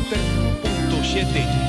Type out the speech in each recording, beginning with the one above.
94.7.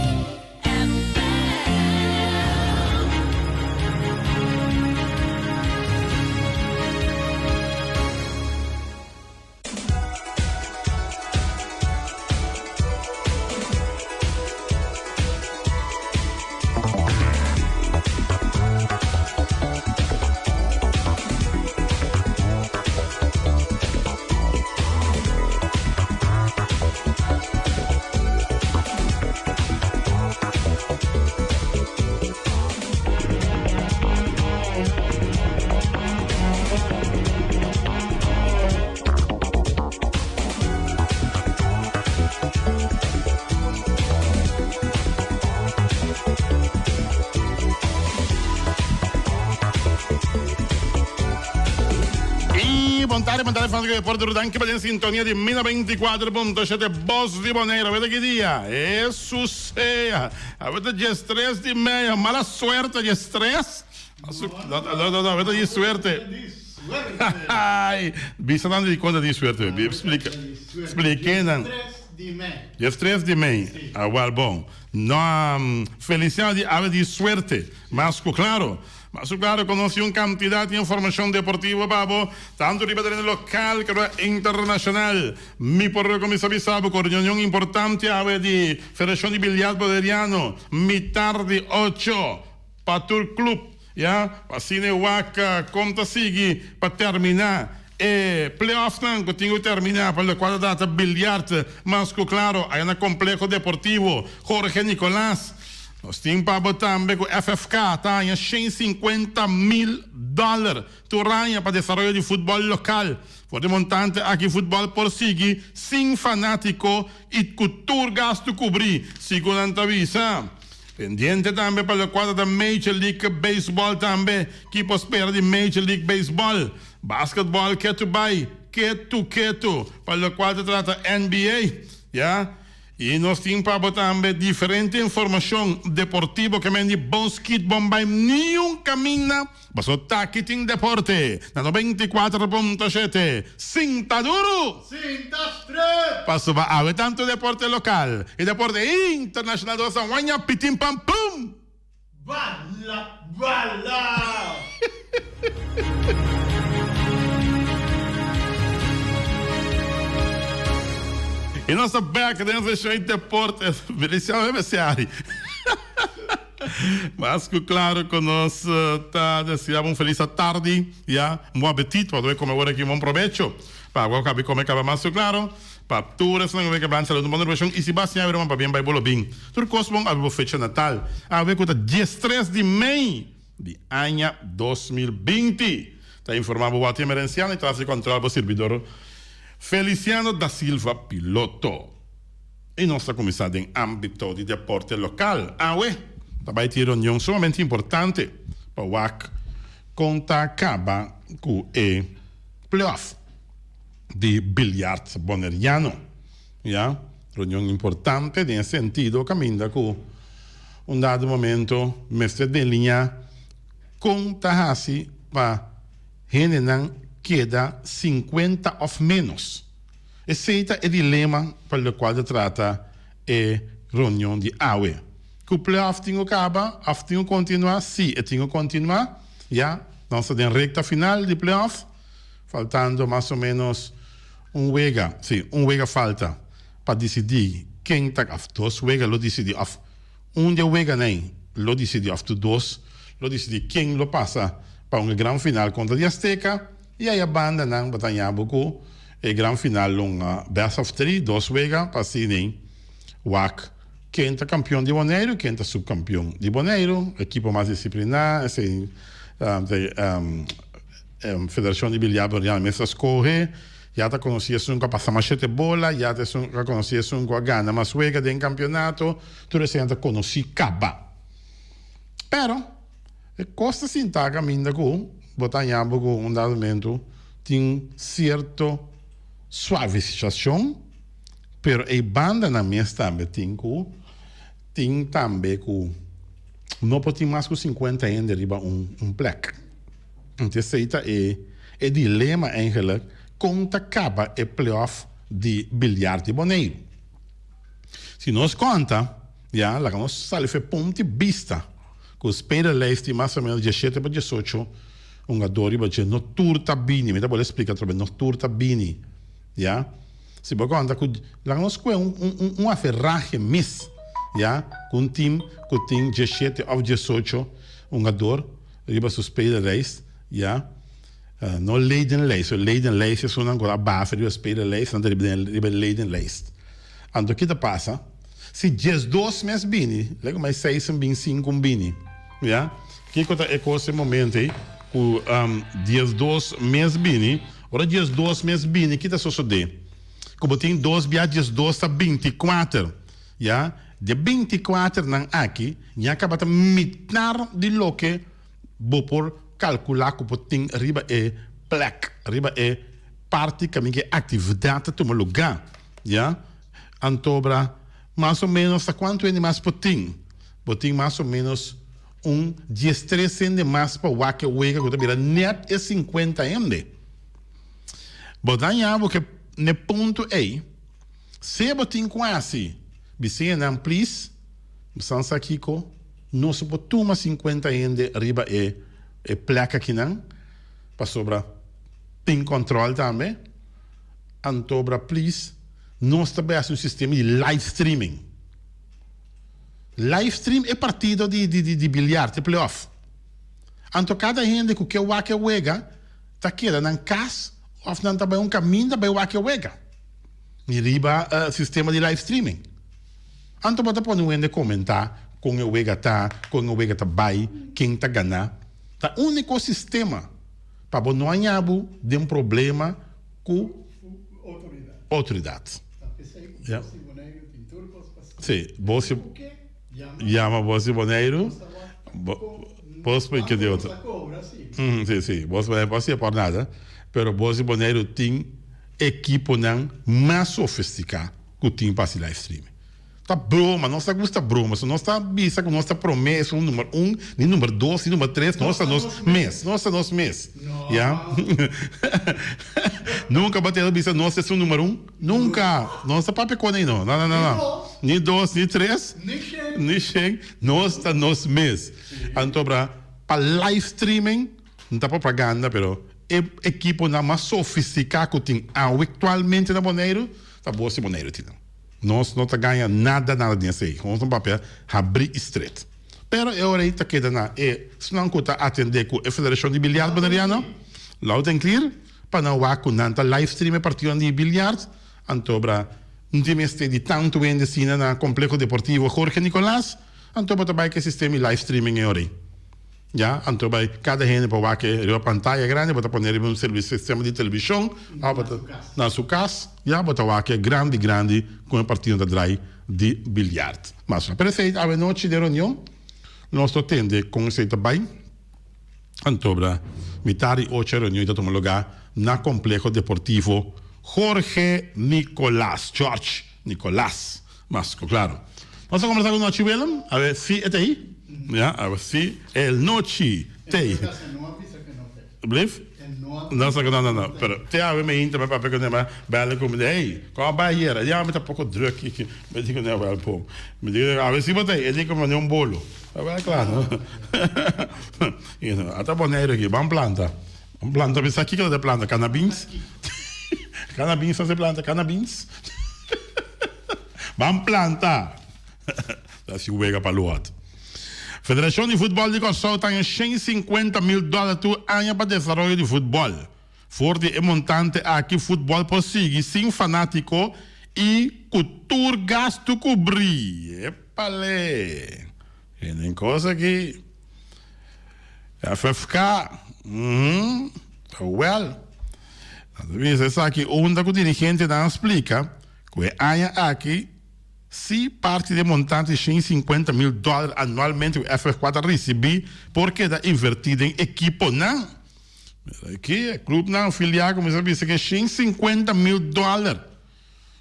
Y bon tarde, bon tarde, fanático de Deporte Rotterdam, que en sintonía de Mina 24.7, Voz de Bonaire. A ver qué día. Eso sea. A ver, 3 de media. Mala suerte, 3. No, no, no, no, di suerte. Ay, bisa nan di konta di suerte. Explica. Explique nan. 3 di mei. Ah, wel bon. No, Feliciano di awe di suerte. Mas ku claro. Mas ku claro konosi un cantidad di informacion deportivo pa bo, tanto riba tereno local como internacional. Mi por cuminsa bisa bo cu reunion importante awe di Federacion di Biliard Boneriano, mitar di ocho. Pa tur club, ya, pa asina e wak con ta sigui pa termina e playoffnan cu tin cu termina pa locual ta trata biljart mas cu claro aya na Complejo Deportivo Jorge Nicolaas. Nos tin pa bo tambe cu FFK ta haña 150 mil dollar tur aña pa desaroyo di futbol local. For di montante aki futbol por sigui sin fanatico y cu tur gasto cubri, segun nan ta bisa. Pendiente tambe pa locual ta ta Major League Baseball tambe. Ki por spera di Major League Baseball? Basketball ketu bay, ketu ketu pa locual ta trata NBA, ya. Y nos tin pa bo tambe diferente informacion deportivo ke men di bon skit bon bay niun caminda paso taki tin deporte na 94.7 Sinta duru! Sinta stret! Pasobra awe tantu deporte lokal i deporte internashonal ta pasa waña pitin pam pum! Bala bala! I nos ta bek den seshon di deporte. Feliciano bebe siari. Mas ku klaro ku nos ta deseá bo un felis atardi, ya. Un bon apetit, pa tur e kome awor aki un bon probecho. Pa bo kabi kome kaba mas ku klaro. Pa tur esnan ku ke blancha lo un bon reparashon i si bo a siña awe pa bien bai bo lo bin. Tur kos bon awe bo fecha natal. Awe ku ta diestres di mei di aña 2020. Ta informa bo Walter Emerenciano i tras di kòntròl bo sirbidor Feliciano da Silva Piloto. I nos ta kuminsá den ámbito di deporte lokal. Awe ta bai tin reunion sumamente importante pa wak kon ta kaba ku e playoff di biljart boneriano. Ya, reunion importante den e sentido kaminda ku un dado momento mester deliñá kon ta hasi pa hendenan keda sinkuenta òf ménos. Esei ta e dilema pa lokual ta trata e reunion di awe. Ku playoff tin ku kaba òf tin ku kontinuá? Sí, e tin ku kontinuá. Ya, nos ta den rekta final di playoff, faltando mas o ménos un wega, sí, un wega falta pa disidí ken ta, òf dos wega lo disidí, òf un di e weganan ei lo disidí, òf tur dos lo disidí ken lo pasa pa un e gran final kontra di Azteca. I aya banda nan bo ta haña bo ku e gran final lo un best of three, dos wega pa asina wak ken ta kampion di Boneiru, ken ta subkampion di Boneiru, ekipo mas disipliná, esei Federashon di Biliar Boneriano mes ta skohe, ya ta konosí esun ku a pasa mas shete bola, ya ta esun a konosí esun ku a gana mas wega den kampionato, tur esei ta konosí kaba. Pero. E kos ta sinta kaminda ku bo ta haña bo ku un dado momento tin sierto suavisashon, pero e bandanan mes tambe tin ku tin tambe ku no por tin mas ku sinkuenta hende riba un un plek. Entonces esei ta e e dilema eigenlijk kon ta kaba e playoff di biljart di Boneiru. Si nos konta, ya, laga nos sali for e punto di bista ku spelerlijst tin mas o menos diesshete pa diesocho hungadó riba dje. No tur ta bini, mi ta bolbe splika atrobe, no tur ta bini, ya. Si bo konta ku, laga nos kue un un un averahe mes, ya, ku un tim ku tin diesshete òf diesocho hungador riba su spelerlijst, ya. No ledenlijst, so ledenlijst esunnan ku a basa riba spelerlijst, nan ta riba den riba e ledenlijst. Anto ki ta pasa? Si diesdos mes bini, lek mai seis un bin, sinku un bini, ya? Kiko ta e kos e momento ei ku diesdos mes bini? Ora diesdos mes bini, ki ta sosodé? Ku bo tin dos bia diesdos ta bintikuater, ya? Di e bintikuaternan aki, ya kaba ta mitar di loke Bo por kalkulá ku bo tin riba e plek, riba e parti kaminda ku e aktividat ta tuma lugá, ya. Antobra mas o ménos ta kuantu hende mas bo tin? Bo tin mas o ménos un diestres hende mas pa wak e wega ku ta bira nèt e sinkuenta hende. Bo ta haña bo ke n'e punto ei, sea bo tin ku hasi bisiñanan plis, bo san sa kiko? Nos por tuma sinkuenta hende riba e e plek akinan pasobra tin kòntròl tambe. Antobra please nos ta bai hasi un sistema di live streaming. Live stream e partido di di di bilyart, e play-off. Anto kada hende ku ke wak e wega ta keda nan kas òf nan ta bai un kaminda bai wak e wega riba sistema di live streaming. Anto bo ta pone un hende komentá kon e wega ta, kon e wega ta bai, ken ta ganá. Ta úniko sistema pa bo no haña bo den problema ku outoridat. Sí, bo si yama bo si Boneiru, bo splika di otro. Sí, sí, bo si Boneiru por hasié por nada, pero bo si Boneiru tin ekiponan mas sofistiká. Ku tin pa hasi live streaming. Ta broma, nos ta gusta broma, so nos ta bisa ku nos ta promé esun number un, ni number dos, ni number tres, nos ta nos mes, nos ta nos mes, ya. Nunka bo tende bisa nos esun number un, nunka, nos ta papia kon ei no, no, no, no, ni dos, ni tres, ni shen, nos ta nos mes. Anto bra, pa live streaming, no ta propaganda, pero e ekiponan mas sofistiká ku tin awe aktualmente na Boneiru, Ta bo si Boneiru tin nan. Nos no ta gaña nada nada den esei. Nos ta papia habrí i stret. Pero e ora ei ta keda na e esnan ku ta atendé ku e Federashon di Biliard Boneriano, loud and clear, pa nan wak ku nan ta live stream e partidonan di biliard. Anto bra no tin mester di tantu hende asina na Kompleho Deportivo Jorge Nicolaas. Anto bo ta bai ku e sistema di live streaming e ora ei. Ya, anto bai kada hende por wak e riba pantaya grandi, bo ta pone riba un sistema di televishon, òf bo ta na su kas, ya, bo ta wak e grandi grandi kon e partido ta drai di biljart. Mas pero esei awe nochi den reunion nos lo tende kon esei ta bai. Anto bra mitar di ocho e reunion ta tuma lugá na Kompleho Deportivo Jorge Nicolaas, George Nicolaas. Mas ku klaro. Nos a kombersá ku Nochi Willem, a ber si e ta ei. Ya, a ber si el Nochi ta ei. Blief? No sa ku no, no, no. Pero te awe mi hinta mi papia ku ne ma bèlde ku mi di, hey, kon a bai ayera? Ya, mi ta poko drùk aki. Mi di ku ne, wèl po. Mi di ku ne, a ber si bo ta ei. E di ku mi un bolo. Wèl klaro. Ata Boneiru aki, ban planta. Ban planta, mi sa kiko ta planta, kanabins? Kanabins ta se planta, kanabins? Ban planta! Ta si wega pa luat. Federashon di Futbòl di Kòrsou ta haña 150 mil dòler tur aña pa desaroyo di futbòl. For di e montante aki futbòl por sigui sin fanátiko i ku tur gastu kubrí. Epale! Hende kos aki. FFK, uhmm, wel. Nan ta bisa esaki unda ku dirigentenan a splika ku e aña aki si parti di e montante di shen i sinkuenta mil dòler anualmente ku FFK ta risibí por keda invertí den ekiponan. Mira aki, e klupnan afiliá kuminsá bisa ku e shen i sinkuenta mil dòler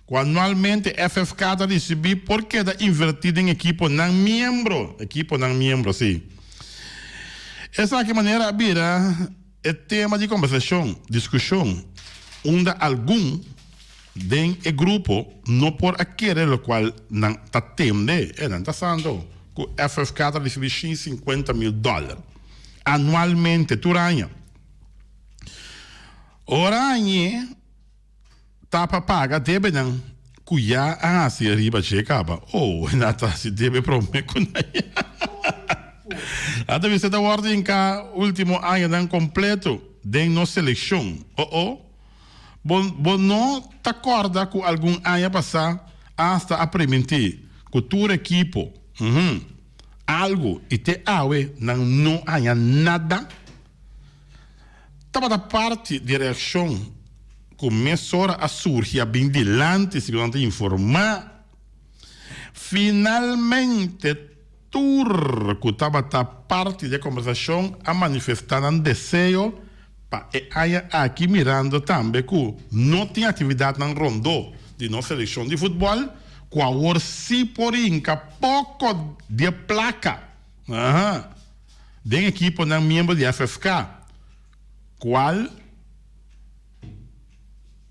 ku anualmente FFK ta risibí por keda invertí den ekiponan miembro, ekiponan miembro, sí. Esaki manera a bira e tema di kombersashon, diskushon, unda algun. Den e grupo no por a kere locual nan ta tende. E nan ta santo cu FFK ta ricibi 150 mil dollar anualmente tur aña. Oranje ta pa paga debenan cu ya a haci riba dje caba. Oh, nan ta haci debe prome cu nan ya. Nan ta bisa ta wordo hinca ultimo añanan completo den nos seleccion. Oh oh. Bo bo no ta corda cu algun aña pasa hasta a priminti cu tur ekipo, uhum, algo y te awe nan no haña nada? Tabata parti di reaccion cu mesora a surgi a bin dilanti segun nan ta informa. Finalmente tur cu tabata parti di e conversacion a manifesta nan deseo pa e aña aki mirando tambe cu no tin actividadnan rondó di nos seleccion di futbol cu awor si por hinca poco di e placa den ekiponan miembro di FFK cual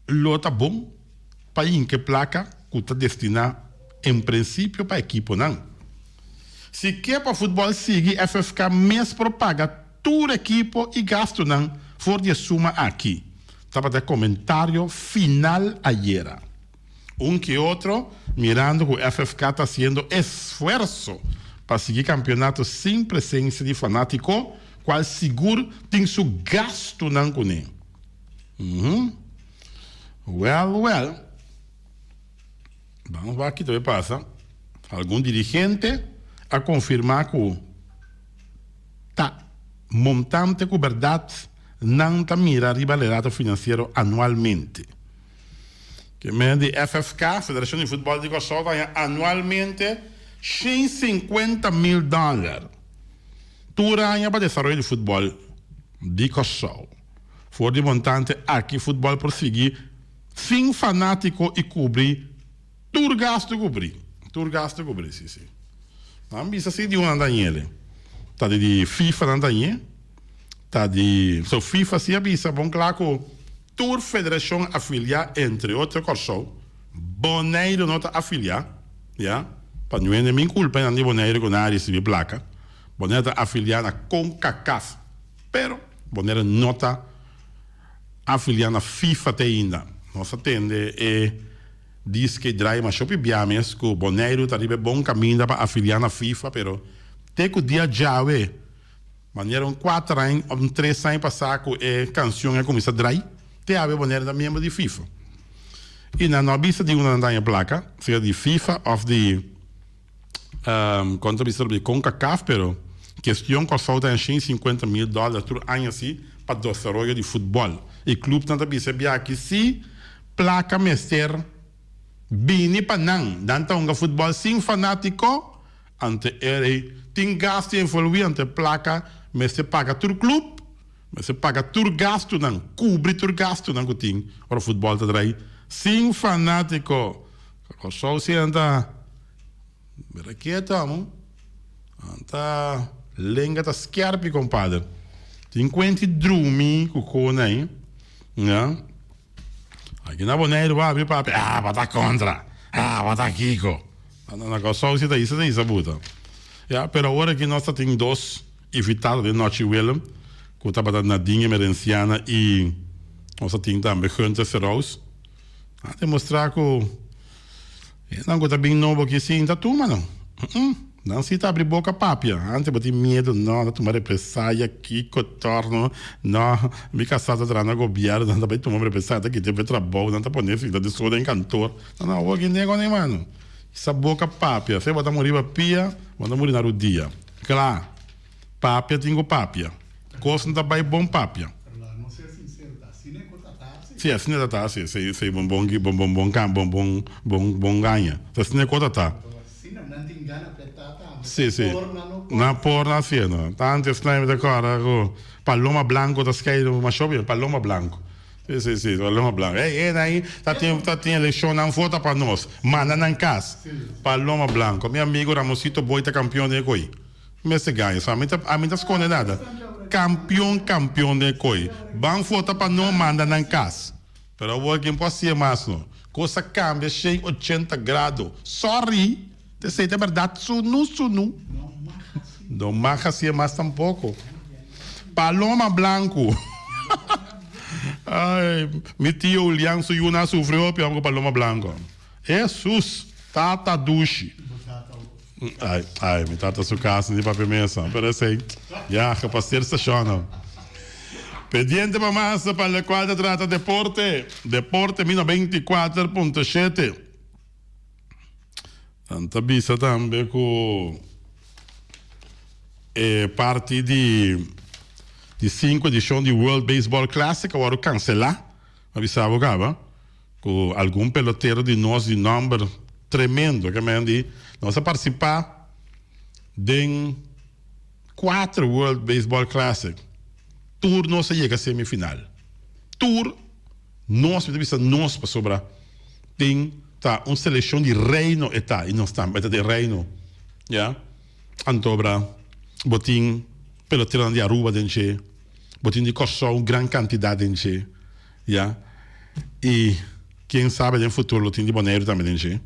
lo ta bon pa hinca e placa cu ta destina en principio pa ekiponan. Si ke pa futbol sigui FFK mes por paga tur ekipo y gastonan for di e suma aki, tabata e comentario final ayera. Un ke otro mirando cu FFK ta haciendo esfuerzo pa sigui campeonato sin presencia di fanatico, cual sigur tin su gastonan cune. Well, well. Vamos wak kiko ta pasa. Algun dirigente a confirma cu ta montante cu berdad nan ta mira riba relato financiero anualmente. Ke men di FFK, Federacion di Futbol di Kòrsou, ta haña anualmente 150 mil dòler tur aña pa desaroyo di futbol di Kòrsou. For di montante aki futbol por sigui sin fanátiko i kubri tur gastu kubri. Tur gastu kubri, si si. Nan bisa si di un nan ta hañ'ele. Ta di di FIFA nan ta hañ'e. Ta di, so FIFA si a bisa bon kla ku tur federashon afiliá entre otro Kòrsou, Boneiru no ta afiliá, ya, pa nuende min kulpa nan di Boneiru ku nan a risibí plaka. Boneiru ta afiliá na Concacaf, pero Boneiru no ta afiliá na FIFA te ainda. Nos a tende e diske draai masha hopi bia mes ku Boneiru ta riba e bon kaminda pa afiliá na FIFA, pero te ku dia djawe, manera un kuater aña òf un tres aña pasá ku e kanshon a kuminsá draai, te awe Boneiru ta miembro di FIFA. I nan no a bisa di unda nan ta haña plaka, sea di FIFA òf di Kon ta bisa di Concacaf pero kestion Kòrsou ta haña 150 mil dòler tur aña si pa desaroyo di futbòl i klupnan ta bisa biaha si plaka mester bini pa nan nan ta hunga futbòl sin fanátiko ante e tin gastu envolví ante plaka mester paga tur klup mester paga tur gastunan kubri tur gastunan ku tin ora futbòl ta drai sin fanátiko Kòrsou si nan ta Bira keto amo. Anta lenga ta skerpi compadre. Tin cuenti drumi cu cona ahi. Ya. Aki na Boneiru bo habri papia. Ah, bo ta contra. Ah, bo ta kiko. Anda na Kòrsou si ta hisa ta hisa buta. Ya, pero awor aki nos ta tin dos invitado den Nochi Willem cu tabata Nadine Emerenciana y nos ta tin tambe Gunther Serous. A demostra cu Esnan ku ta bin nobo aki si ta tuma no. Nan si ta abri boka papia. Antes bo tin miedu, no, ta tuma represaya, kiko torno, no, mi kasá ta traha na gobièrnu, nan ta bai tuma represaya, ta kita e trabou, nan ta pone sinta di so den kantor. No, no, awor ki nego nei mano. Sa boka papia, sea bo ta muri ba pia, bo ta muri na rudia. Kla, papia tin ku papia. Kos no ta bai bon papia. Si asina ta ta si si si bon bon bon bon bon can bon bon bon bon gaña si asina e ta ta. Si si na por na haciendo antes mi ta acorda cu paloma blanco ta skei masha hopi paloma blanco si si si paloma blanco ey ey nan ta tin ta tin eleccion nan vota pa nos manda nan cas paloma blanco mi amigo Ramosito Boy ta campeon den e coy. Mester gaña so ami ta ami ta sconde nada campeon campeon den koi ban vota pa no manda nan cas pero awor kin por hacié mas no. Kos a kambia shen ochenta grado. Sorry! Esei ta bèrdat sunu sunu. No mag hasié mas tampoko. Paloma blanku. Ay, mi tio Julian su yunan a sufri hopi amo ku paloma blanku. Hesus! Tata dushi. Ay, ay, mi tata su kas no di papia mesa, pero esei ya gepaseer stashonnan. Pendiente pa mas pa lokual ta trata deporte, Deporte mi 94.7. Nan ta bisa tambe ku e parti di di sinku edishon di World Baseball Classic a wòrdu kanselá. A bisa bo kaba ku algun pelotero di nos di nòmber tremendo ke men di nos a partisipá den kuater World Baseball Classic. Tur nos a yega semifinal. Tur. Nos, mi ta bisa nos pasobra tin ta un selekshon di reino e ta i nos tambe ta den reino, ya. Antobra bo tin peloteronan di Aruba den dje, bo tin di Kòrsou un gran kantidat den dje, ya. I ken sabe den futuro lo tin di Boneiru tambe den dje.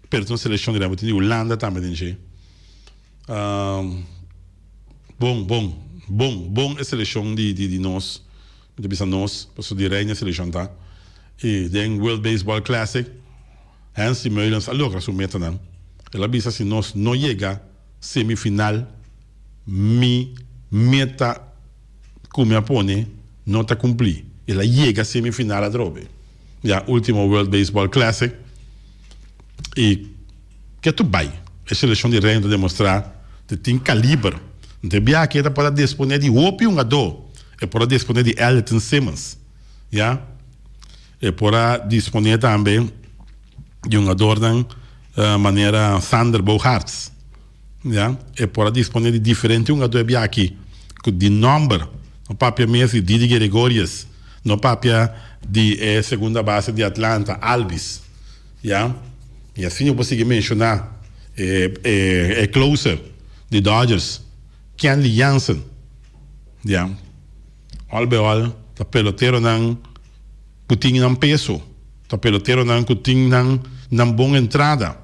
Pero ta un selekshon di reino, bo tin di Hulanda tambe den dje. Bon, bon, bon, bon e selekshon di di nos. Mi ta bisa nos, pasobra di Reina e selekshon ta. I den World Baseball Classic, Hensley Meulens a logra su metanan. El a bisa si nos no yega semifinal, mi meta ku mi a pone no ta kumplí. El a yega semifinal atrobe, ya ultimo World Baseball Classic. I ke tur bai, e selekshon di Reina ta demostrá di tin kaliber. Nta e biaha aki e ta por a disponé di hopi hungadó. E por a disponé di Elton Simmons, ya. E por a disponé tambe di hungadornan manera Sander Bogaerts, ya. E por a disponé di diferente hungadó e biaha aki ku di nòmber. No papia mes di Didi Gregorius, no papia di e segunda base di Atlanta, Albies. Ya, y asina yo por sigui menciona e e closer di Dodgers, Kenley Jansen. Ya, al bij al ta peloteronan cu tin nan peso, ta peloteronan cu tin nan nan bon entrada,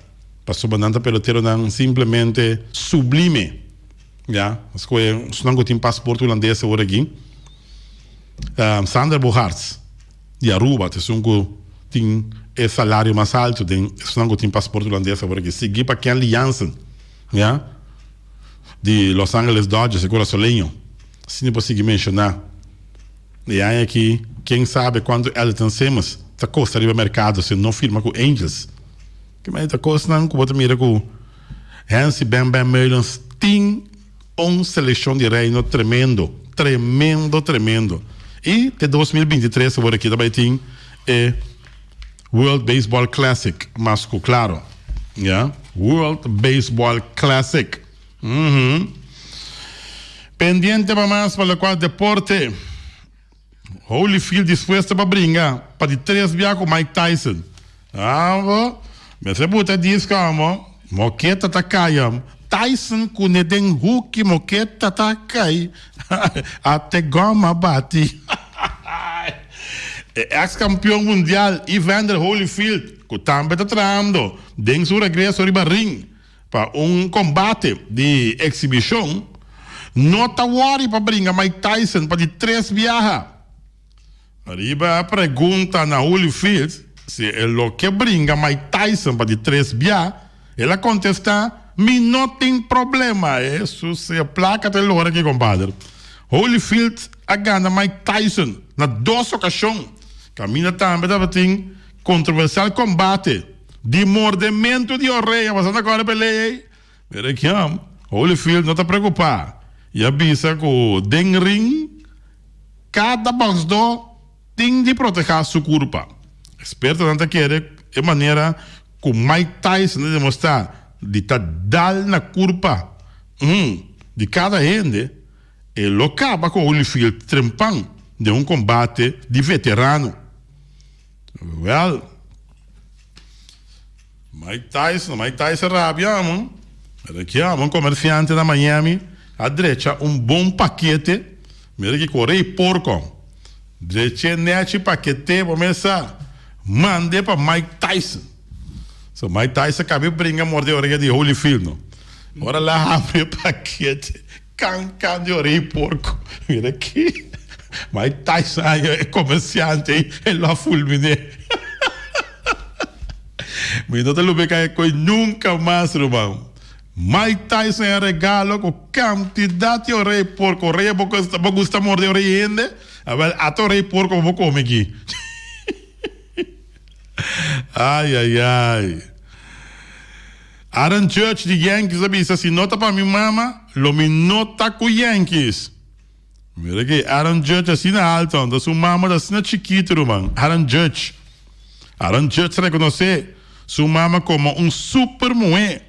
pasobra nan ta peloteronan simplemente sublime. Ya, escoge esnan cu tin paspoort Hulandes awor aki. Sander Bogaerts. Di Aruba ta esun ku tin e salario mas alto den esunnan ku tin pasport hulandes awor aki, sigui pa Kenley Jansen, ya, di Los Angeles Dodgers, e kurasoleño. Asina por sigui menshoná. E aña aki ken sabe kuantu Elton Simmons ta kosta riba merkado si e no firma ku Angels. Ke manera ta kosnan ku bo ta mira ku Hensley Bam Bam Meulens tin. Un selekshon di Reino tremendo, tremendo, tremendo. I te 2023 awor aki ta bai tin e World Baseball Classic mas ku klaro. Ya, World Baseball Classic. Uhum. Pendiente pa mas pa lokual deporte. Holyfield dispuesto pa bringa pa di tres bia ku Mike Tyson. Abo, mester buta disko amo, moketa ta kai am. Tyson kune den huki moketa ta kai. Ate goma bati. E ex kampion mundial Evander Holyfield ku tambe ta trahando den su regreso riba ring pa un kombate di eksibishon, no ta wòri pa bringa Mike Tyson pa di tres biaha. Riba pregunta na Holyfield si e lo ke bringa Mike Tyson pa di tres bia, el a kontestá, Mi no tin problema. Hesus, e plaka ta e lora aki, kompader. Holyfield a gana Mike Tyson na dos okashon. Kaminda tambe tabatin kontroversial kombate. Di mordementu di orea, bo sa ta kòrda pelea ei? Mira kiam, Holyfield no ta preokupá i a bisa ku den ring kada bòksdó tin di protehá su kurpa. Ekspertonan ta kere e manera ku Mike Tyson a demostrá di ta dal na kurpa di kada hende, e lo kaba ku Holyfield trempan den un kombate di veterano. Wèl. Mike Tyson, Mike Tyson rabia amo. Mira aki amo, un comerciante na Miami a drecha un bon pakete. Mira ki kore i porco. Dreche nechi pakete bo mes sa. Mand'é pa Mike Tyson. So Mike Tyson kabi bringa morde oreha di Holyfield no. Ora el a habri e pakete, kan kan di oreha di porko. Mira aki, Mike Tyson haña e komersiante ei, e lo a fulminé. Mi no ta lubeka e koi nunka mas, ruman. Mike Tyson e regalo ku kantidat di oreha di porko. Oreha bo bo gusta morde oreha di hende? Awel, ata oreha di porko bo kome aki. Ai ai ai. Aaron Judge di Yankees a bisa si no ta pa mi mama lo mi no ta ku Yankees. Mira aki Aaron Judge asina alto anto su mama ta asina chikito ruman. Aaron Judge. Aaron Judge rekonosé su mama komo un super muhé.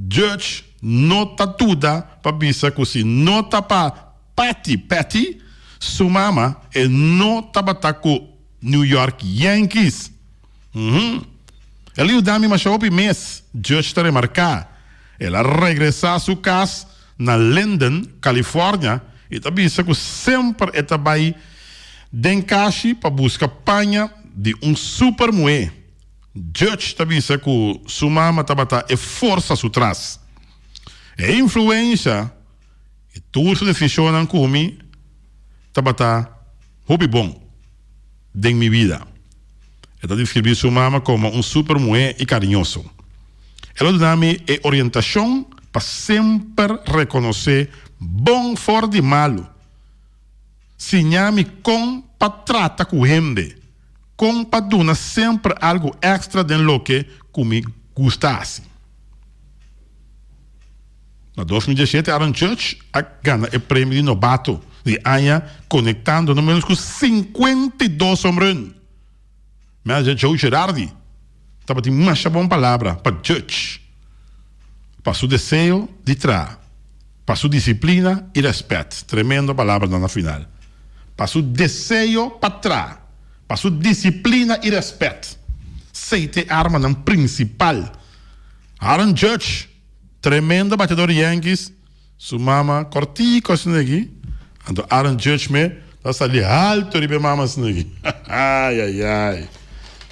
Judge no ta duda pa bisa ku si no ta pa Patty Patty su mama e no tabata ku New York Yankees. Uhum. El a yuda mi masha hopi mes, Judge ta remarká. El a regresá su kas na Linden, California, i ta bisa ku semper e ta bai den kashi pa buska paña di un super muhé. Judge ta bisa ku su mama tabata e forsa su tras. E influensha i tur su desishonnan ku mi tabata hopi bon den mi bida. E ta deskribí su mama komo un super muhé i kariñoso. El a duna mi e orientashon pa semper rekonosé bon for di malu, siña mi kon pa trata ku hende, kon pa duna semper algu èkstra den loke ku mi gusta hasi. Na 2017 Aaron Judge a gana e premio di nobato di aña konektando no menos ku 52 homerun. Manager Joe Girardi tabatin masha bon palabra pa Judge pa su deseo di traha, pa su disiplina i rèspèt. Tremendo palabranan na final. Pa su deseo pa traha, pa su disiplina i rèspèt. Esei ta e armanan prinsipal. Aaron Judge. Tremendo batedor di Yankees, su mama cortico asina aki, anto Aaron Judge me ta sali alto riba e mama asina aki. Ay ay ay.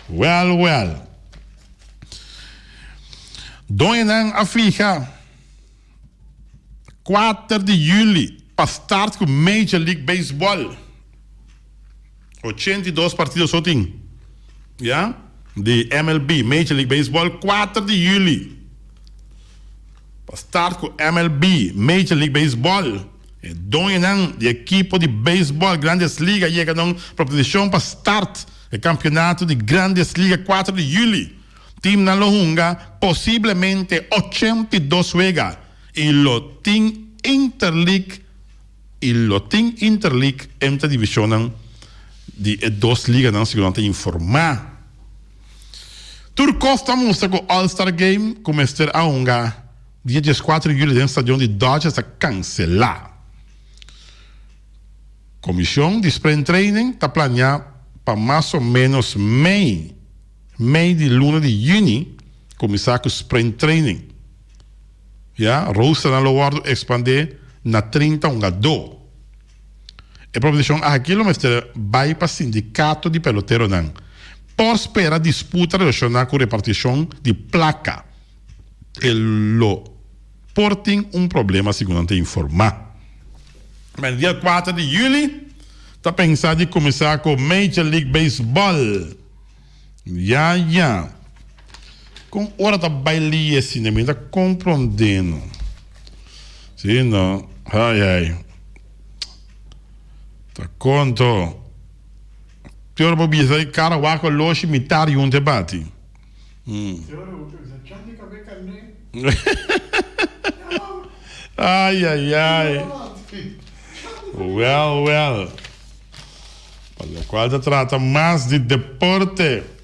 Well well. Doñanan a fiha kuater di juli pa start ku Major League Baseball. 82 partido so tin. Ya, di MLB, Major League Baseball, 4 di juli. Pa start ku MLB, Major League Baseball. E doñonan di ekipo di baseball Grandes Liga yega na un proposishon pa start e kampionato di Grandes Liga 4 di juli. Teamnan lo hunga posiblemente 82 wega i lo tin Interleague. I lo tin Interleague entre divisionnan di e dos liganan segun nan ta informá. Tur kos ta mustra ku All Star Game ku mester a hunga dia dieskuater di juli den stadion di Dodgers a kanselá. Komishon di Spring Training ta planeá pa mas o ménos mei mei di luna di yüni kuminsá ku Spring Training. Ya, roosternan lo wòrdu ekspandé na 30 hungadó. E proposishon aki lo mester bai pa sindikato di peloteronan. Por spera disputa relashoná ku repartishon di plaka. E lo por tin un problema segun nan ta informá. Men dia kuater di yüli ta pensa di kuminsá ku Major League Baseball. Ya ya. Kon ora ta bai lie asina mi ta comprende no. Si no. Ai ai. Ta conto. Te ora bo bisa e cara wak oloshi mitar yun te bati. Te ora bo bisa chan di cabe carne. Ai ai ai. Well well. Pa locual ta trata mas di deporte.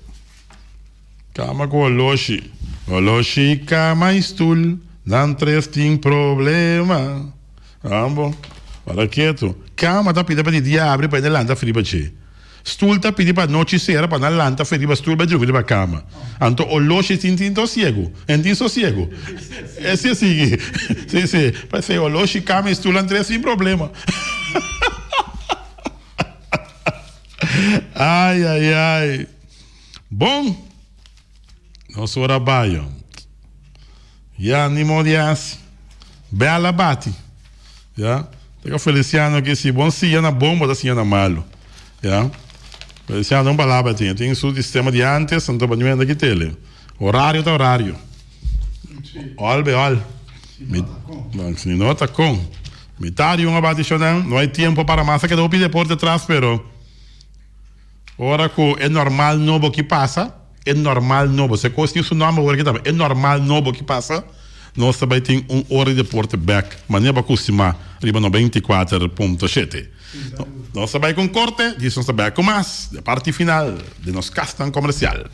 Cama cu oloshi. Oloshi, cama y stoel, nan tres tin problema. Ambo, para ketu. Cama ta pidi pa di dia abri pa e lanta friba dje. Stoel ta pidi pa nochi sera pa nan lanta fe riba stoel bai drumi riba cama. Anto oloshi tin tin tosiego. En tin sosiego. E si a sigui. Si, si. P'esei oloshi, cama y stoel nan tres sin problema. Ay, ay, ay. Bon, nos ora bai. Ya, ni modo di hasi. Bel a bati. Ya. Teka Feliciano aki si bon siña na bon bo ta siña na malu. Ya. Feliciano un palabra tin. E tin su sistema di antes anto pa ñuenda ki tele. Horario ta horario. Ol be ol. Mi si no ta con. Mitad di un a bati shonan. No hay tiempo para mas. A keda hopi deporte atras pero ora cu e normal nobo ki pasa. E normal nobo. Si e kos tin su nòmber awor aki tambe. E normal nobo ki pasa, nos ta bai tin un ora di deporte bèk manera bo a kustumá riba 94.7. Nos ta bai ku un korte, djis nos ta bèk ku mas di e parti final di nos kasnan komersial.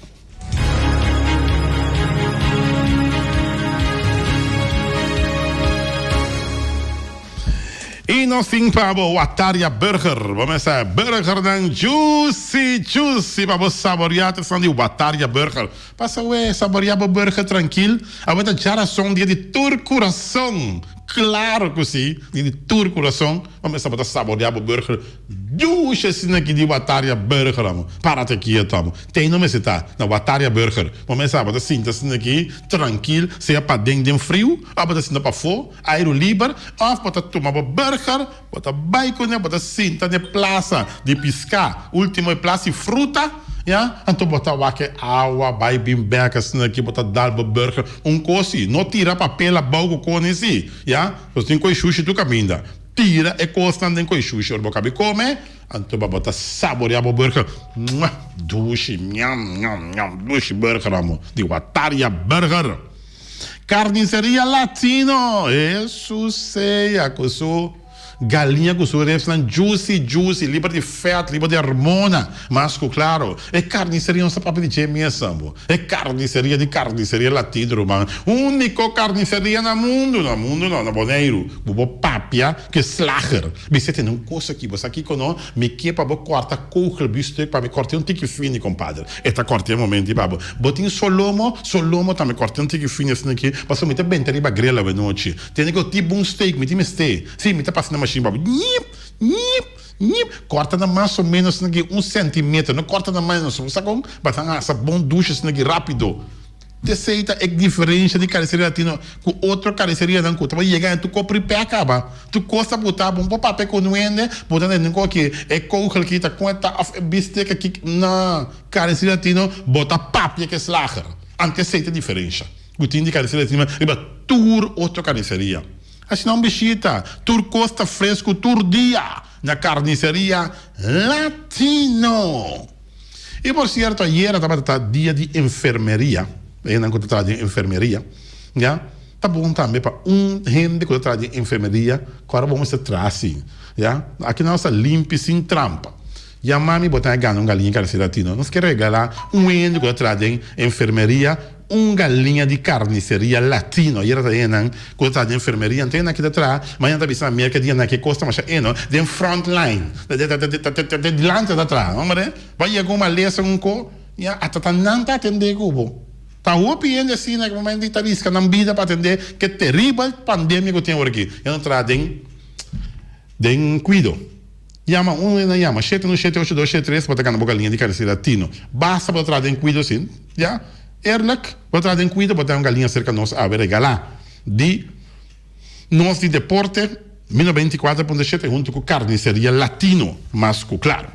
I nos tin pa bo Wataria Burger. Bo mester burgernan juicy juicy pa bo saborea te esnan di Wataria Burger. Pasa we saborea bo burger trankil. Awe ta djarason dia di tur kurason. Klaro ku si, dia di tur kurason. Bo mester bo ta saborea bo burger dushi asina aki di Wataria Burger amo. Para te kieto amo. Tei no mester ta na Wataria Burger. Bo mester bo ta sinta asina aki trankil sea paden den friu of bo ta sinta pafó. Airu liber, òf bo ta tuma bo burger, bo ta bai kuné, bo ta sinta den e plasa di piská, último e plasa di fruta, ya, anto bo ta wak e awa bai bin bèk asina aki, bo ta dal bo burger, un kos si, no tira papel abou ku kos ni si, ya, nos tin koi shushi tur kaminda, tira e kosnan den koi shushi ora bo kabi kome, anto bo ta saboreá bo burger, muah, dushi, miam, miam, miam, dushi burger amo, di Wataria Burger. Carniceria Latino! Hesus sea cu su galiña cu su ribsnan juicy juicy, liber di vet, liber di hormona, mas cu claro, e carniceria nos ta papia di dje mes bo. E carniceria di Carniceria Latino ruman, unico carniceria na mundo, na mundo no, na Boneiru, cu bo papia cu e slager. Bisa tene un cos aki, bo sa kico no? Mi ke pa bo corta kogel biefstuk pa mi corta un tiki fini, compadre. E ta corta e momento pa bo. Bo tin solomo? Solomo tambe corta un tiki fini asina aki, pasobra mi ta benta riba grill awenochi. Tene cu tin bon steak, mi tin mester. Si, mi ta pasa na machine pa bo. Ñip, ñip, ñip. Corta na mas o menos asina aki un centimeter. No corta na menos. Bo sa con? Pa ta hasa bon dushi asina aki rapido. Esey ta e diferencia di carniceria latino cu otro carnicerianan cu ta bay yega en tu ko prepare caba. Tu cos ta buta bo por papia cu nuende, bo ta tende cu aki e kogel aki ta con e ta of e bistec aki na carniceria latino bo ta papia cu e slager. Anto esey ta e diferencia cu tin di carniceria latino riba tur otro carniceria. Asina un bishita, tur cos ta fresco tur dia na carniceria latino. Y por cierto ayera tabata ta dia di enfermeria, e hendenan cu ta traha den enfermeria, ya, ta bon tambe pa un hende cu ta traha den enfermeria cu ora bo mester traha asi, ya, aki nan ta limpi sin trampa. Ya mami bo ta gana un galiña carniceria latino, nos ke regala un hende cu ta traha den enfermeria Un galiña di carniceria latino. Ayera ta hendenan cu ta traha den enfermeria. Anto hendenan ki ta traha, mañana ta bisa na Merca dia nan ke cos ta masha eno den front line. Ta dilanti nan ta traha. Hombre, bo a yega un malesa un co, ya ata ta nan ta atende cu bo. Ta hopi hende asina cu momento ta risca nan bida pa atende ke teribel pandemia cu tin awor aki. Ya nan traha den den cuido. Yama un e nan yama shete un shete ocho dos shete tres bo ta gana bo galiña di carniceria latino. Basta bo ta traha den cuido sin, ya. Eerlijk, bo ta traha den cuido bo ta un galiña cerca nos awe regala di nos di deporte mi 94.7 hunto cu carniceria latino mas cu claro.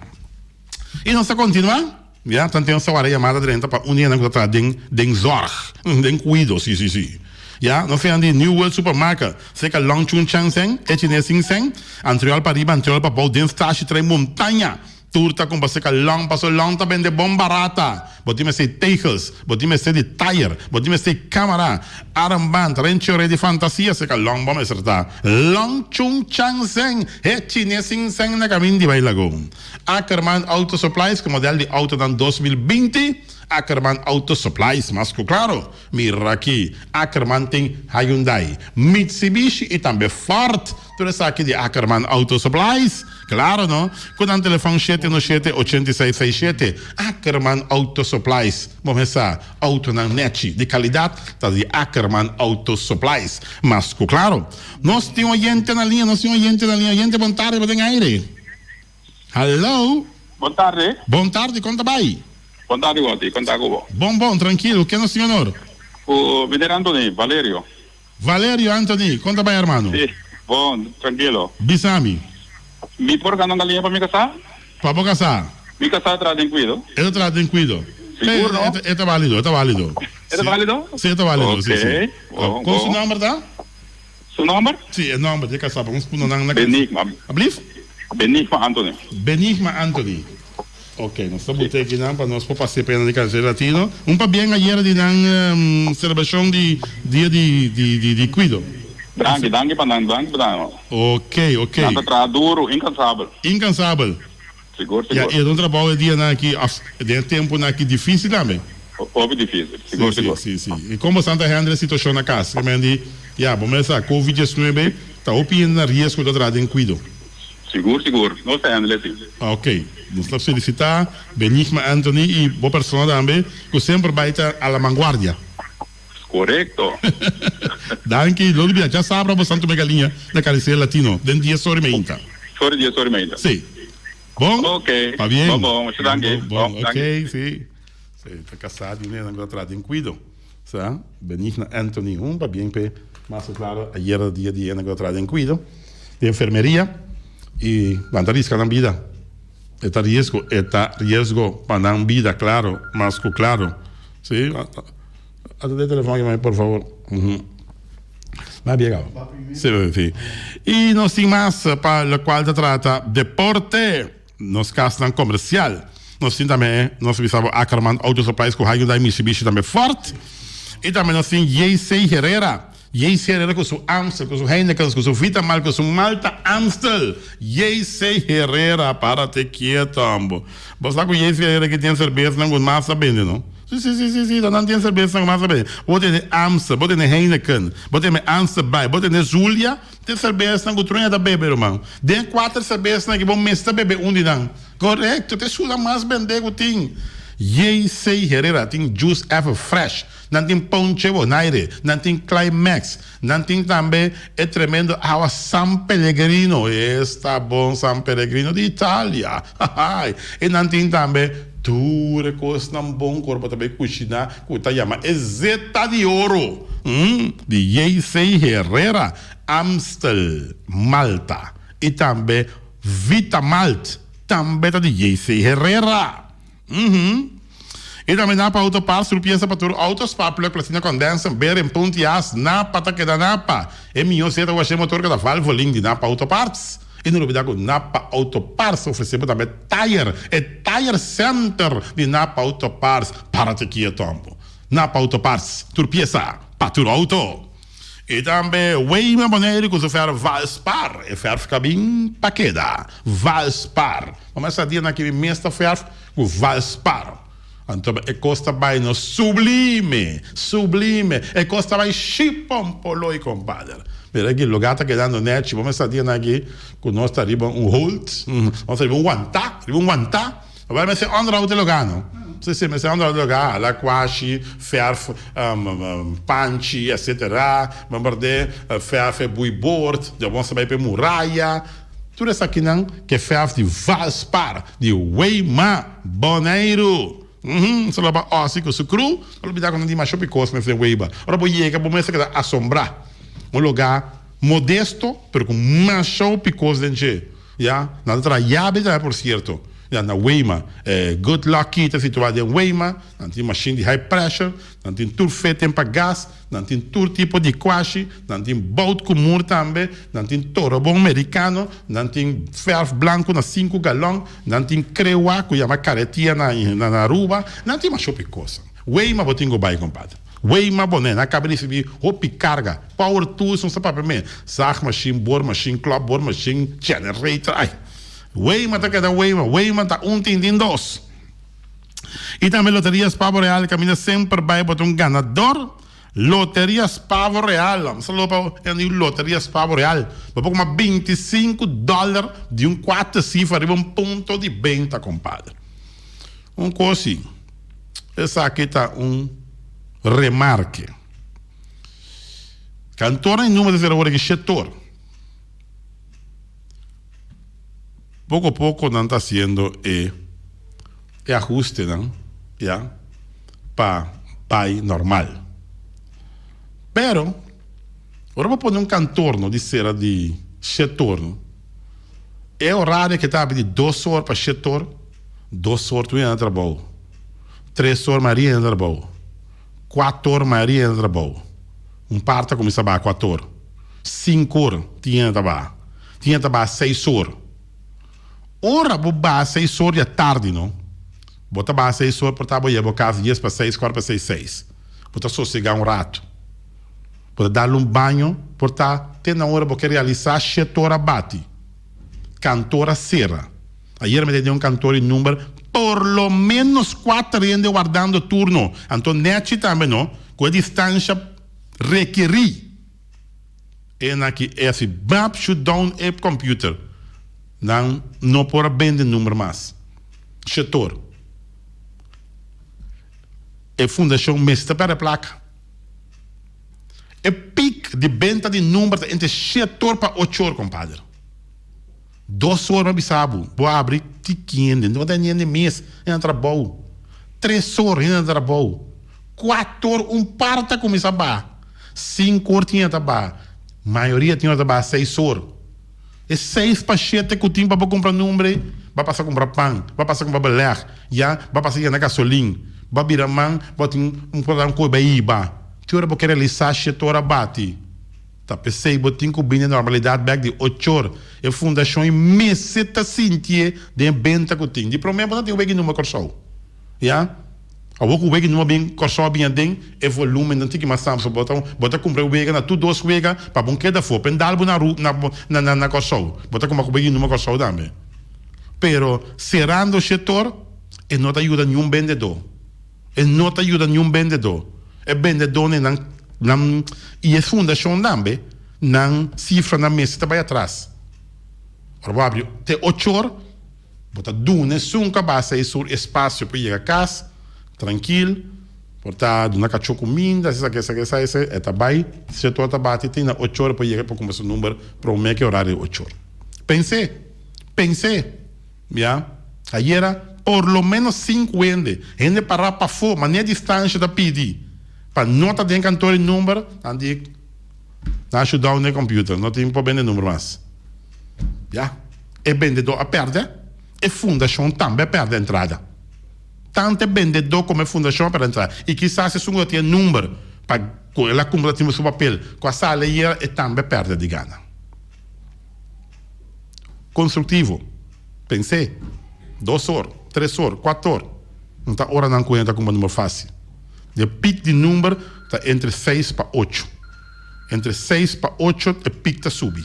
Y nos ta continua, ya, tanto nos ta wara yamada drenta pa un di nan cu ta traha den den zorg, den cuido, si si si. Ya, nos fian di New World Supermarket, cerca Long Chun Chang Seng, e chines sin seng, antriol pa riba, antriol pa bou, den stashi trae montaña. Tur ta cumpra cerca Long, paso Long ta bende bon barata. Bo tin mester di tegels, bo tin mester di tayer, bo tin mester di camara, armband, renchore di fantasia, cerca Long bo mester ta. Long Chun Chang Seng, e chines sin seng na camin di bay Lagoon. Ackerman Auto Supplies ku model di autonan 2020, Ackerman Auto Supplies, mas ku klaro, mira aki, Ackerman tin Hyundai, Mitsubishi i tambe Ford, tur esaki di Ackerman Auto Supplies, klaro no, ku nan telefòn shete uno shete ochenta i seis seis shete, Ackerman Auto Supplies, bo mesa autonan nèchi, di kalidat, ta di Ackerman Auto Supplies, mas ku klaro. Nos tin oyente na liña, nos tin oyente na liña, oyente bon tarde, bo den aire. Hallo. Bon tarde. Bon tarde, kon ta bai? Bon tardi Walter, kon ta ku bo? Bon bon, trankilo, ken nos tin honor? Ku meneer Anthony, Valerio. Valerio Anthony, kon ta bai hermano? Si, bon, trankilo. Bisa mi. Mi por gana un galiña pa mi kasá? Pa bo kasá? Mi kasá traha den kuido. E ta traha den kuido. Sigur no? E ta bálido, e ta bálido. E ta bálido? Si, e ta bálido, si, si. Oké, bon, bon. Kon su nòmber ta? Su nòmber? Si, e nòmber di e kasá pa nos puna nan na. Benigma. Ablief? Benigma Anthony. Benigma Anthony. Ok, nos ta buta aki nan pa nos por pasa e pena di Caricel Latino. Un pabien ayera di nan celebracion di dia di di di cuido. Danki, danki pa nan, danki pa nan. Ok, ok. Nan ta traha duro, incansabel. Incansabel. Sigur, sigur. Ya, e ta un trabao e dianan aki, of den e temponan aki dificil tambe. Hopi dificil, sigur, sigur. Si, si, si. I con bo ta handle e situacion na cas? Ke men di, ya, bo mester sa, Covid diesnuebe ta hopi hende na riesgo ta traha den cuido. Sigur sigur, nos ta handle si. Ok, nos ta felicita Benigma Anthony y bo persona tambe cu semper bay ta a la vanguardia. Corecto. Danki, lo di bia djasabra bo Santo Megaliña na Caricel Latino den dies ora y meinta. Ora dies ora y meinta. Si. Bon? Ok. Pabien. Bon bon, mucho danki. Bon bon, ok, si. Si, ta casá di un hende cu ta traha den cuido. Sa, Benigna Anthony un pabien p'e mas ku klaro ayera dia di hende ku ta traha den kuido di enfermeria i nan ta riska nan bida. E ta riesgo, e ta riesgo pa nan bida klaro, mas ku klaro. Si, atende e telefòn aki pa mi por favor. Nan a biega awe. Si, si. I nos tin mas pa lokual ta trata deporte. Nos kasnan komersial. Nos tin tambe nos bisa bo Ackerman Auto Supplies ku Hyundai, Mitsubishi tambe Ford. I tambe nos tin JC Herrera. JC Herrera ku su Amstel, ku su Heinekens, ku su Vitamal, ku su Malta Amstel. JC Herrera, párate kieto ambo. Bo sa ku JC Herrera ki tin serbesnan ku mas ta bende no? Si, si, si, si, si, nan tin serbesnan ku mas ta bende. Bo tene Amstel, bo tene Heineken, bo tene Amstel Bai, bo tene Zulia. Tin serbesnan ku truña ta bebe, ruman. Den kuater serbesnan aki bo mester bebe un di nan. Korekto, ta esun nan mas bende ku tin. JC Herrera tin Juice Ever Fresh, nan tin Ponche Bonaire, nan tin Climax, nan tin tambe e tremendo awa San Pellegrino, esta bon San Pellegrino di Italia, hahay, i nan tin tambe tur e kosnan bon ku ora bo ta bai kushiná ku ta yama e zeta di oro. Di JC Herrera, Amstel, Malta y tambe Vita Malt tambe ta di JC Herrera. Y tambe Napa Auto Parts tur pieza pa tur auto, spark plug, platina condenser, bearing, punti as, Napa ta keda Napa. E miyo zeta washe motor keda Valvoline di Napa Auto Parts. Y no lubida cu Napa Auto Parts ta ofrece bo tambe tire, e Tire Center di Napa Auto Parts. Parate kieto ambo. Napa Auto Parts, tur piesa pa tur auto. I tambe Weima Boneiru ku su fèrf Valspar. E fèrf ka bin pa keda. Valspar. Bo mester sa dia nan ki mi mes ta fèrf ku Valspar. Anto e kos ta bai no sublime, sublime. E kos ta bai shipompoloi kompader. Mira aki lugá ta kedando nèchi. Bo mester sa dia nan aki ku nos ta riba un hold, nos ta riba un wantá, riba un wantá. Awor mester onderhoud e lugá no. Si si mester onderhoud e lugá, hala kwashi, verf panchi etcetera, bombardé, verf e boeiboord, dja bo mester bai pa e muraya, tur esakinan ke verf di Valspar, di Weima, Boneiru. Uhmm, so lo ba Ozzy ku su crew, no lo bida ku nan di masha hopi kos mester Weima. Ora bo yega bo mester keda asombrá. Un lugá modesto pero ku masha hopi kos den dje. Ya, nan ta traha yabi tambe por cierto. Ya, na Weima. E Good Lucky ta situa den Weima. Nan tin machine di high pressure, nan tin tur fitting pa gas, nan tin tur tipo di kwashi, nan tin bout ku mur tambe, nan tin torobon mericano, nan tin verf blanco na sinku galon, nan tin crewa ku yama caretia na na Aruba, nan tin masha hopi cosa. Weima bo tin ku bai compadre. Weima bo ne, nan caba di ricibi hopi carga. Power tools nos ta papia me, zaagmachine, boormachine, klopboormachine, generator, ay. Weima ta keda Weima, Weima ta un tin tin dos. Y tambe Loteria Spavo Real caminda semper bay bo ta un ganador. Loteria Spavo Real, un saludo pa e di Loteria Spavo Real. Bo por coma 25 dollar di un cuater cifra riba un punto di benta, compadre. Un cos si, esaki ta un remarke. Kantornan i number ta ser awor aki shetor. Poko poko nan ta hasiendo e e ahustenan. Ya, pa bai normal. Pero, ora bo pone un kantorno di sera di shet or, e orario ke ta habri di dos or pa shet or, dos or tur hende na trabou, tres or mayoria hende na trabou, kuater or mayoria hende na trabou, un par ta kuminsá baha kuater or, sinku or tin hende ta baha, tin hende ta baha seis or. Ora bo baha seis or di atardi no, bo ta baha seis or por ta bo yega bo kas dies pa seis, kuart pa seis, seis. Bo ta sosegá un ratu. Bo ta dal un baño por ta te na ora bo ke realisá shet or a bati. Kantor a sera. Ayer mi ta den un kantor di number por lo menos kuater hende wardando turno. Anto nèchi tambe no, ku e distansha rekerí. E na ki e hasi bap shut down e computer. Nan no por a bende number mas. Shetor. E fundashon mester perde plaka. E piek di benta di number ta entre shetor pa ochor, kompader. Dos or mi a bisa bo, bo a abri tiki hende, no ta hende mes, hende na trabou. Tres or hende na trabou. Kuater or un par ta kuminsá baha. Sinku or tin hende ta baha. Mayoria tin ora ta baha seis or. E seis pa shete ku tin pa bo kumpra number ei, bo a pasa kumpra pan, bo a pasa kumpra beleg, ya, bo a pasa yena gasolin, bo a bira man, bo tin un program ku bo a hiba. Ki ora bo ke realisá shete or a bati? Ta p'esei bo tin ku bini normalidat bèk di ochor. E fundashon ei mester ta sintié den e benta ku tin. Di promé bo ta tin wega i numa Kòrsou. Ya. Awor ku wega i numa bin Kòrsou a bin aden, e volúmen ta tiki mas tantu. Bo ta bo ta kumpra e wega na tur dos wega pa bo keda afó. Pen dal bo na ru na na na Kòrsou. Bo ta kumpra ku wega i numa Kòrsou tambe. Pero serando shetor e no ta yuda niun bendedó. E no ta yuda niun bendedó. E bendedónan nan nan i e fundashon tambe nan sifranan mester ta bai atras. Ora bo abri te ochor bo ta duna esun ku a basa e sur espasio pa yega kas trankil por ta duna kachó kuminda esaki esaki esaki esaki e ta bai setor ta bati te na ochor pa yega pa kumpra su number promé ku e orario di ochor. Pens'é pens'é. Ya. Ayera por lo menos sinku hende, hende pará pafó, manera distansha ta pidi pa no ta den kantor di number, nan di nan a shutdown e computer, no tin por bende number mas. Ya. E bendedó a pèrdè, e fundashon tambe a pèrdè entrada. Tantu e bendedó komo e fundashon a pèrdè entrada. I kisas esun ku ta tin e number pa ku el a kumpra ta tin su papel ku a sali ayera, e tambe a pèrdè di gana. Constructivo. Pens'é. Dos or, tres or, cuatro or. No ta oranan cu hende ta cumpra number facil. E piek di number ta entre seis pa ocho. Entre seis pa ocho e piek ta subi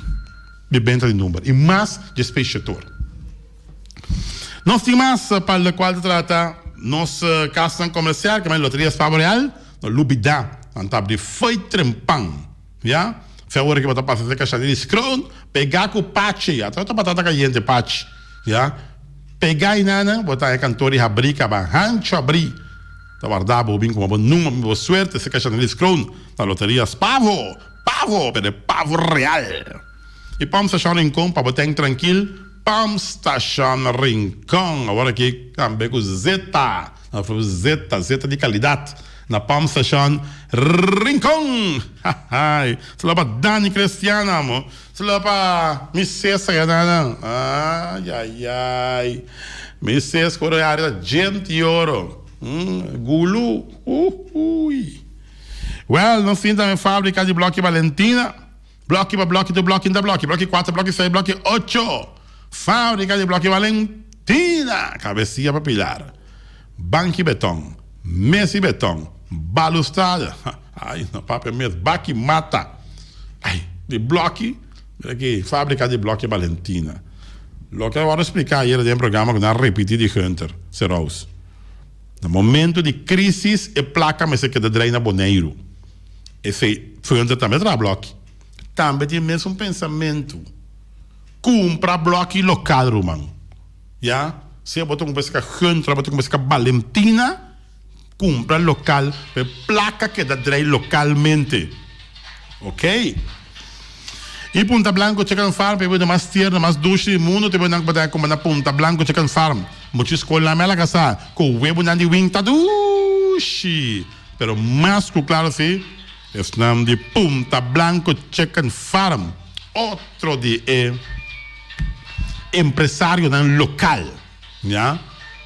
di benta di number. Y mas dje speciator. Nos tin mas pa locual ta trata nos casnan comercial, kende Loterias Pavo Real. No lubida, nan ta abri fo'i trempan. Ya, fe ora ki bo ta pasa serka Shanilis Kroon, pegá ku Pachi, ya, ta batata kayente Pachi, ya, pegá einana, bo ta haña kantor di habrí kaba hancho habrí, ta warda bo bin kuma bo numa, bin bo suerte serka Shanilis Kroon, na Loteria Spavo, Pavo, pero e Pavo Real. I Pump Station Rincon pa bo ten trankil, Pump Station Rincon, awor aki tambe ku zeta. Zeta, zeta di kalidat na Pump Station Rincon! Hahay! Sala pa Dani Cristiana amo. Sala pa mi ses aya nan. Ay ay ay. Mi ses ku ora ta djenti oro. Gulu. Uhuy. Well, nos tin tambe fabrika di bloki Valentina. Bloki pa bloki tur bloki ta bloki. Bloki kuater, bloki seis, bloki ocho. Fabrika di bloki Valentina. Kabesia pa pilar. Banki beton. Mesi beton. Balustrada. Ay, no papia mes. Baki mata. Ay, di bloki. Mira aki, fabrika di bloki Valentina. Loke a wòrdu spliká ayera den programa ku nan a ripití di Hunter Serous. Na momento di krisis e plaka mester keda drei na Boneiru. Esei Hunter tambe a traha bloki. Tambe tin e mesun pensamentu. Kumpra bloki lokal ruman. Ya, sea bo ta kumpra esaka Hunter of bo ta kumpra esaka Balentina, kumpra lokal pa e plaka keda drei lokalmente. Ok. I Punta Blanco Chicken Farm pa e bida mas tierno, mas dushi di mundu, te bo nan ku bo ta kumpra na Punta Blanco Chicken Farm. Muchu skol nan mela kasa ku webunan di wing ta dushi. Pero mas ku klaro si, esnan di Punta Blanco Chicken Farm, otro di e empresarionan lokal, ya,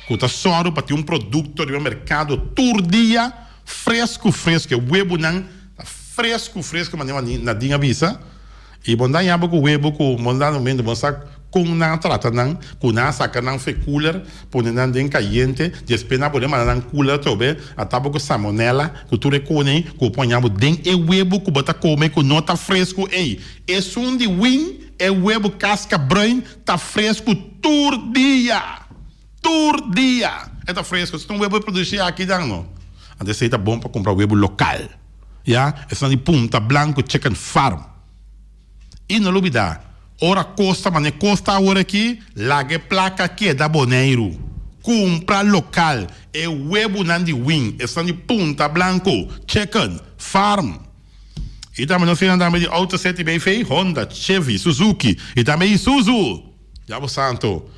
ku ta sòru pa tin un produkto riba merkado tur dia fresku fresku. E webunan ta fresku fresku manera Nadine a bisa. I bo daña bo ku webu ku bo da momento bo sa kon nan a trata nan, ku nan a saka nan fe cooler, pone nan den kayente, despues nan a pone manda nan cooler atrobe, a taba ku salmonella, ku tur e kone ei, ku bo pon bo den e webu ku bo ta kome ku no ta fresku ei. Esun di win, e webu kaska bruin ta fresku tur dia! Tur dia! E ta fresku. Si ta un webu produsi aki dan no. Anto esei ta bon pa kumpra webu lokal. Ya, esnan di Punta Blanco Chicken Farm. I no lubida, ora kos ta mane kos ta awor aki, laga e plaka keda Boneiru. Kumpra lokal e webunan di win, esnan di Punta Blanco Chicken Farm. I tambe nos tin tambe di Auto City BV, Honda, Chevy, Suzuki i tambe Isuzu. Diablo santo,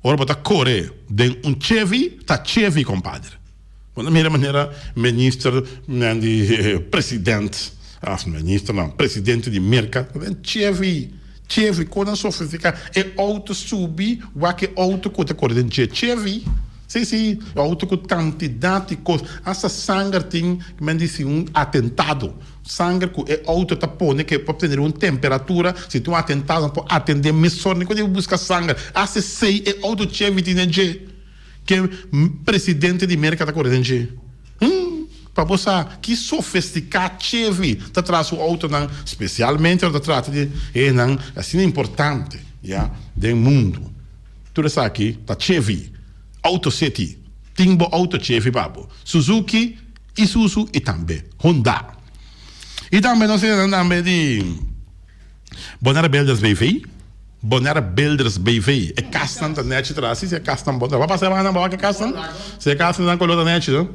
ora bo ta kore den un Chevy, ta Chevy, kompadre. Bo ta mira manera minister nan di president of minister nan presidente di Merca ta den Chevy Chevy con nan sofistica e auto subi wak e auto cu ta core den dje Chevy si si e auto cu cantidad di cos hasta sanger tin men di si un atentado sanger cu e auto ta pone ke pa tene un temperatura si tin un atentado nan por atende mesora ni cu debe busca sanger hasta esey e auto Chevy tin den dje. Ke presidente di Merka ta kore den dje? Hm, pa bo sa ki sofestiká Chevy ta traha su outonan, spesialmente ora ta trata di enan asina importante, ya, den mundu. Tur esaki ta Chevy. Auto City tin bo outo Chevy pa bo. Suzuki, Isuzu i tambe Honda. I tambe nos tin tambe di. Bonaire Builders BV, Bonaire Builders BV, e kasnan ta nechi tras, si si e kasnan bon, bo a pasa e banda bo a wak e kasnan? Si e kasnan koló ta nechi no?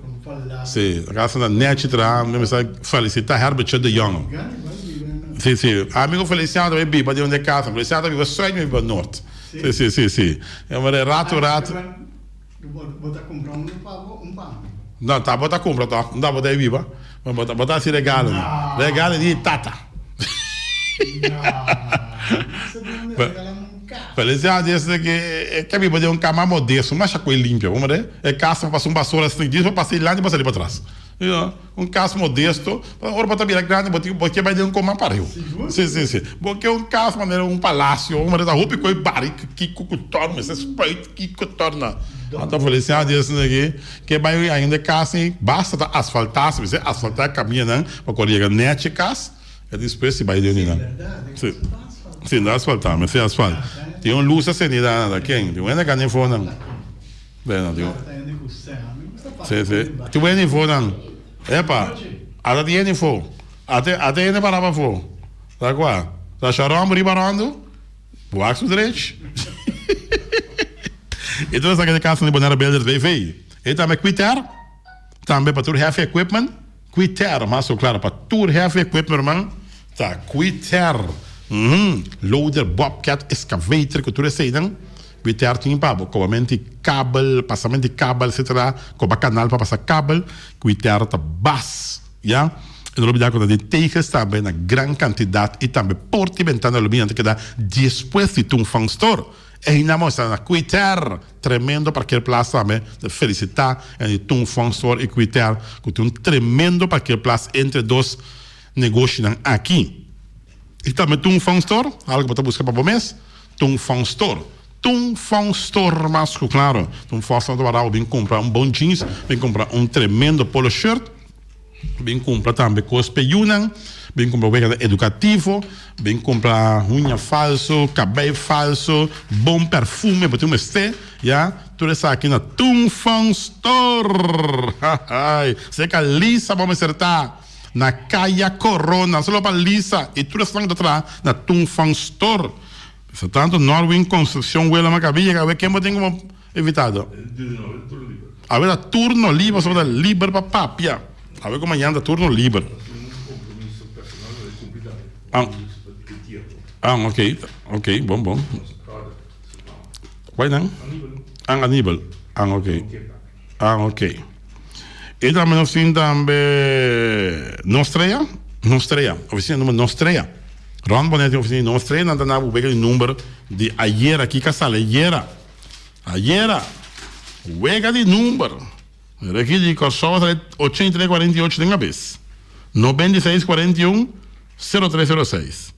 Si, e kasnan ta nechi tras, mi mester felisitá Herbertje de Jong. Si, si, ami ku Feliciano ta bai biba den un di e kasnan, Feliciano ta biba sùit, mi biba nort. Si, si, si, si, e manera ratu ratu. Bo ta kumpra un pa bo, un pa mi. No, ta bo ta kumpra tòg, no ta bo ta e biba. Bo ta bo ta hasi regalo. No. Regalo di tata. No. Bo ta regala mi un kas. Felicidad di esei ke e ke biba den un kama modesto, masha koe limpio, bo mira? E kas ta pasa un basura asina, djis bo pasa dilanti bo sali patras. You know, un kas modesto, ora bo ta bira grandi bo tin bo ke bai den un koma pareu. Sigur? Si, si, si. Bo ke un kas manera un palasio, bo mira ta hopi koe bari kiko ku tòrna, mester spuit. Kiko torna? Anto Feliciano di esnan aki ke bai ainda e kas ei basta ta asfaltá, si mester asfaltá e kamindanan pa ku yega nèchi e kas e despues si bai den di nan. Si, si no asfaltá, mester asfalt. Tin un lus asendí nan ta ken? Tin un hende kanda info nan. Bueno, tin un. Si, si. Tin un hende info nan. Epa, ata tin hende info. Ata, ata hende pará pafó. Ta kua? Ta Sharon riba ròndu? Wak su drech. E tur esaki ta casa di Bonaire Builders BV. E tambe Quiter, tambe pa tur heavy equipment, Quiter, mas cu claro pa tur heavy equipment ruman ta Quiter. Uhmm, loader, bobcat, excavator cu tur eseynan, Quiter tin pa bo. Cobamento di kabel, pasamento di kabel, etcetera, coba canal pa pasa kabel, Quiter ta bas. Ya, e no lubida ku ta den tegels tambe na gran kantidat i tambe porta i bentana aluminio ta keda despues di Tungfang Store. Einan bo sta na Quiter, tremendo parkeerplaats tambe. Ta felisitá en di Tungfang Store i Quiter ku tin un tremendo parkeerplaats entre dos negoshinan aki. I tambe Tungfang Store, algu bo ta buska pa bo mes, Tungfang Store. Tungfang Store mas ku klaro. Tungfang Store ta wara bo bin kumpra un bon jeans, bin kumpra un tremendo polo shirt. Bin kumpra tambe kos p'e yunan, bin kumpra weganan edukativo, bin kumpra huña falso, kabei falso, bon perfume bo tin mester, ya, tur esaki na Tung Fong Store! Hahay! Serka Lisa bo mester ta, na Kaya Corona, solo pa Lisa i tur esnan ku ta traha na Tung Fong Store. Mister tanto Norwin Construccion Wela Maccabi yega awe ken bo tin komo invitado? Awe ta turno liber, pasobra ta liber pa papia. Awe ku mañana ta turno liber. Ah, ah, ok, ok, bon, bon. Kwai nan? An Aníbal. An ok. An ok. I tambe nos tin tambe Nostrea. Nostrea. Oficina number Nostrea. Rond Bonaire tin oficina di Nostrea. Nan ta na wega di number di ayera. Kiko a sali ayera? Ayera. Wega di number. Reki di Kòrsou a sali 83 48 den kabes. 96 41 03 06.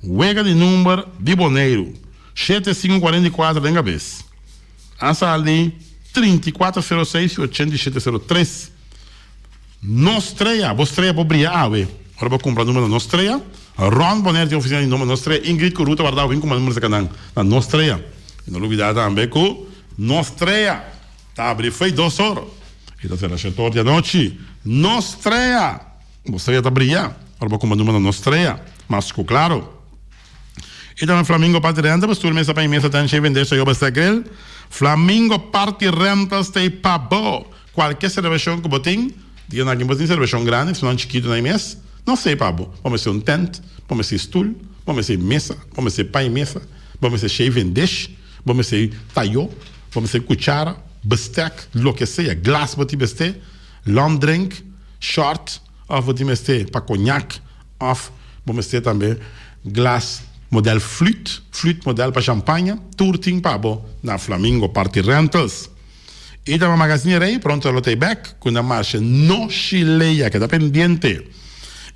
Wega di number di Boneiru. Shete sinku 44 den kabes. A sali 34 06 i 87 03. No strea, bo strea por bria awe. Ora bo kumpra number na No Strea. Rònt Bonaire tin ofisina di number No Strea. Ingrid ku Ruth a warda bo bin kumpra number serka nan na No Strea. I no lubida tambe ku No Strea. Ta abri fei dos or i ta sera shete or di anochi. No strea! Bo strea ta bria ora bo kuma numero no strea. Mas ku klaro. I tambe Flamingo Party Rentals, tur mesa pa i mesa ten shei bende soyo basta grill. Flamingo Party Rentals ta ei pa bo. Kualke selebrashon ku bo tin, dia nan aki bo tin selebrashon grandi, esnan chikitu na i mes, nos ta ei pa bo. Bo mester un tent, bo mester stul, bo mester mesa, bo mester pan i mesa, bo mester shei vendesh. Bo mester tayo, bo mester cuchara, bestek, loke sea, glas bo tin mester, long drink, short, of bo tin mester pa coñac, of bo mester tambe glas model flute, flute model pa champaña, tur tin pa bo na Flamingo Party Rentals. Y ta Magazine Rey pronto lo ta e bek cu na marcha no shilea, keda pendiente.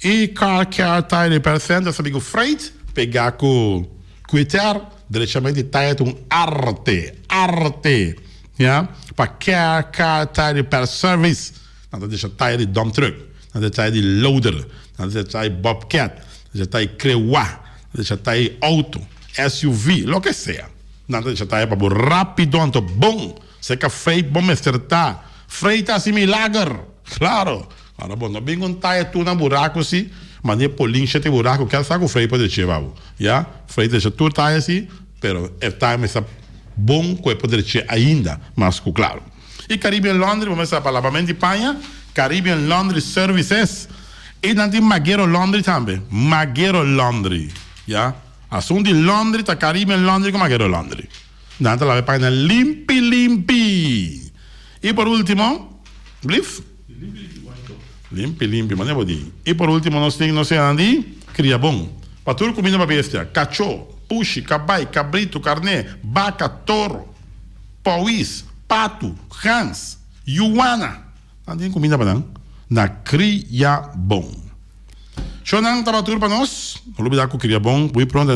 Y Car Care Tire Repair Center sabi cu freight pega cu Cueter. Derechamente taya ta un arte, arte, ya, pa Care Car Tire Repair Service. Nan ta decha taya di dump truck, nan ta decha taya di loader, nan ta decha taya bobcat, nan ta decha taya crewa, nan ta decha taya auto, SUV, loke sea. Nan ta decha taya pa bo rapido anto bon. Seca freight bo mester ta. Freight ta haci milager! Claro! Ora bo no bin un taya tur na buraco si, manda e polin shete buraco kel sa cu freight por drech'e bo. Ya, freight drecha tur taya si, pero e taya mester bon cu e por drech'e ainda mas cu claro. Y Caribbean Laundry bo mester sa pa labamento di paña, Caribbean Laundry Services. Y nan tin Maguero Laundry tambe, Maguero Laundry, ya. Asun di laundry ta Caribbean Laundry cu Maguero Laundry. Nan ta laba e pañanan limpi limpi. Y por ultimo, blif? Limpi limpi, manera bo di. Y por ultimo nos tin nos enan di cria bon. Pa tur cuminda pa bestia, cacho, pushi, cabai, cabrito, carné, baca, toro, powis, patu, gans, yuwana. Nan tin cuminda pa nan na cria bon. Shownan tabata tur pa nos. No lubida cu cria bon muy pronto.